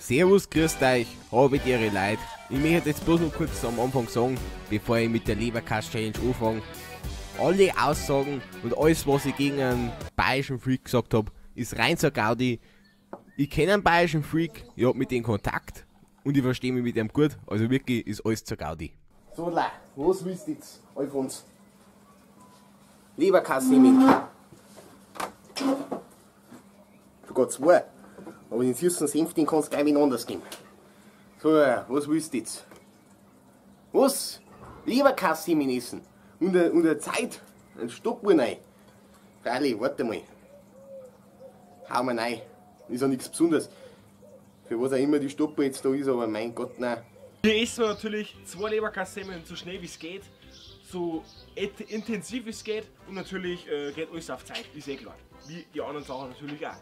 Servus, grüßt euch, habe ihre Leid. Ich möchte jetzt bloß noch kurz am Anfang sagen, bevor ich mit der Leberkäs-Challenge anfange. Alle Aussagen und alles, was ich gegen einen bayerischen Freak gesagt habe, ist rein zur Gaudi. Ich kenne einen bayerischen Freak, ich hab mit dem Kontakt und ich verstehe mich mit ihm gut. Also wirklich ist alles zur Gaudi. So, Leute, was willst du jetzt, Alfons? Leberkässemmeln. Sogar zwei. Aber den süßen Senf, den kannst du gleich wieder anders geben. So, was willst du jetzt? Was? Leberkässemmeln essen? Und eine Zeit? Ein Stoppuhr rein. Freilich, warte mal. Hau mal rein. Ist ja nichts Besonderes. Für was auch immer die Stoppuhr jetzt da ist, aber mein Gott, nein. Hier essen wir natürlich zwei Leberkässemmeln so schnell wie es geht, so intensiv wie es geht und natürlich geht alles auf Zeit, ist eh klar. Wie die anderen Sachen natürlich auch.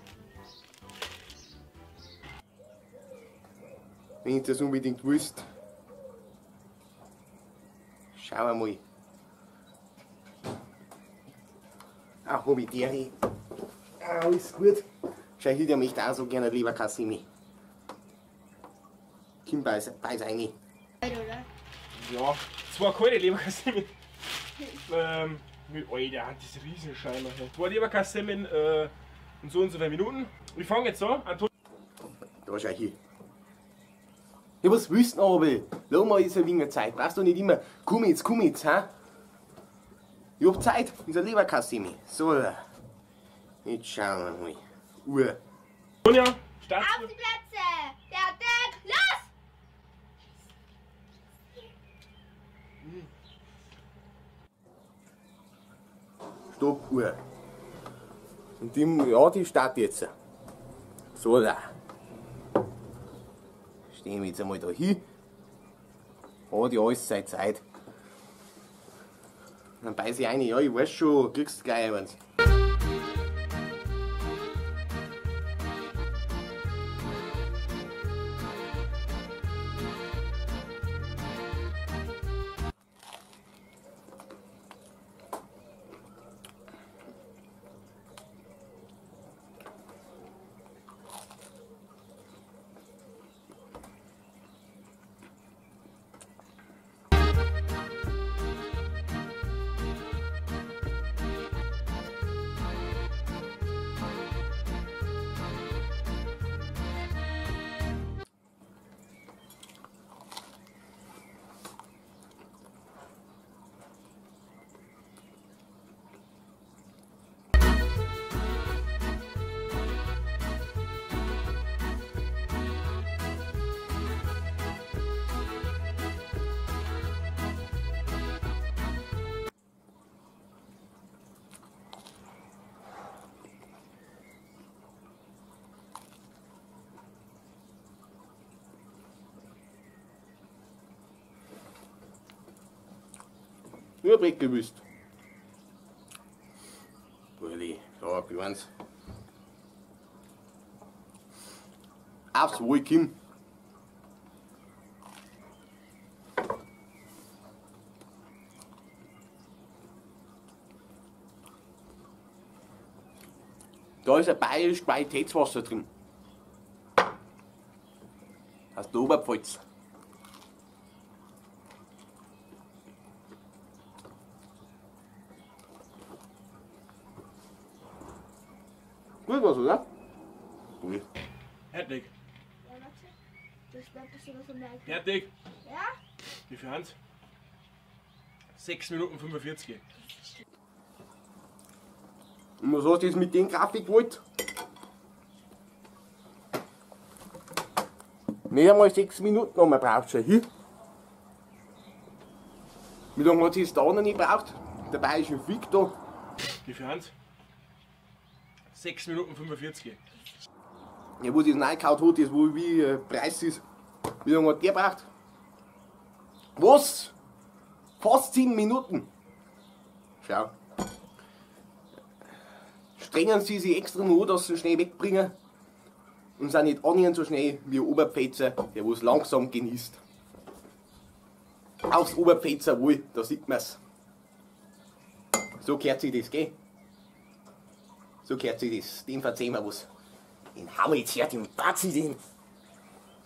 Wenn du das unbedingt willst, schauen wir mal. Ach, hab ich die. Ah, alles gut. Schau hier, der möchte auch so gerne Leberkässemmel. Komm, beiß rein. Ja, zwei kalte Leberkässemmeln. Mit Alter, das Riesenscheimer hier. Zwei Leberkässemmeln in so und so viele Minuten. Ich fange jetzt an. Anton. Da schau hier. Ja, was willst du denn, Abel? Lass mal jetzt ein wenig Zeit. Brauchst du nicht immer. Komm jetzt, hä? Ich hab Zeit. Ist ein Leberkässemmel. So, jetzt schauen wir mal. Uhr. Sonja, start. Auf die Plätze! Fertig! Los! Stopp, Uhr. Und die, ja, die startet jetzt. So, da. Stehen wir jetzt einmal da hin. Hat ja alles seine Zeit. Dann beiß ich rein. Ja, ich weiß schon, kriegst du gleich eins. Nur Breck gewüsst. Burli, da, kleins. Aufs Wohl, Kim. Da ist ein bayerisches Qualitätswasser drin. Aus der Oberpfalz. Gut was, oder? Gut. Fertig. Ja, warte. Das bleibt das immer so merken. Fertig. Ja? Wie viel haben's? 6 Minuten 45. Und was hast du jetzt mit dem Grafik gewollt? Nicht einmal 6 Minuten haben wir braucht schon hier. Wie lange hat es da noch nicht gebraucht? Der bayerische Freak da. Wie viel haben's? 6 Minuten 45. Ja, wo das reingehauen hat, das wo wie Preis ist. Wie lange hat der gebraucht? Was? Fast 7 Minuten. Schau. Strengen sie sich extra noch an, dass sie schnell wegbringen. Und sind nicht annähernd so schnell wie ein Oberpfälzer, der was langsam genießt. Aufs Oberpfälzer Wohl, da sieht man's. So gehört sich das, gell? So gehört sich das. Dem verzeihen wir was. Den hau ich jetzt her, den batz ich den.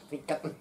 Trinken.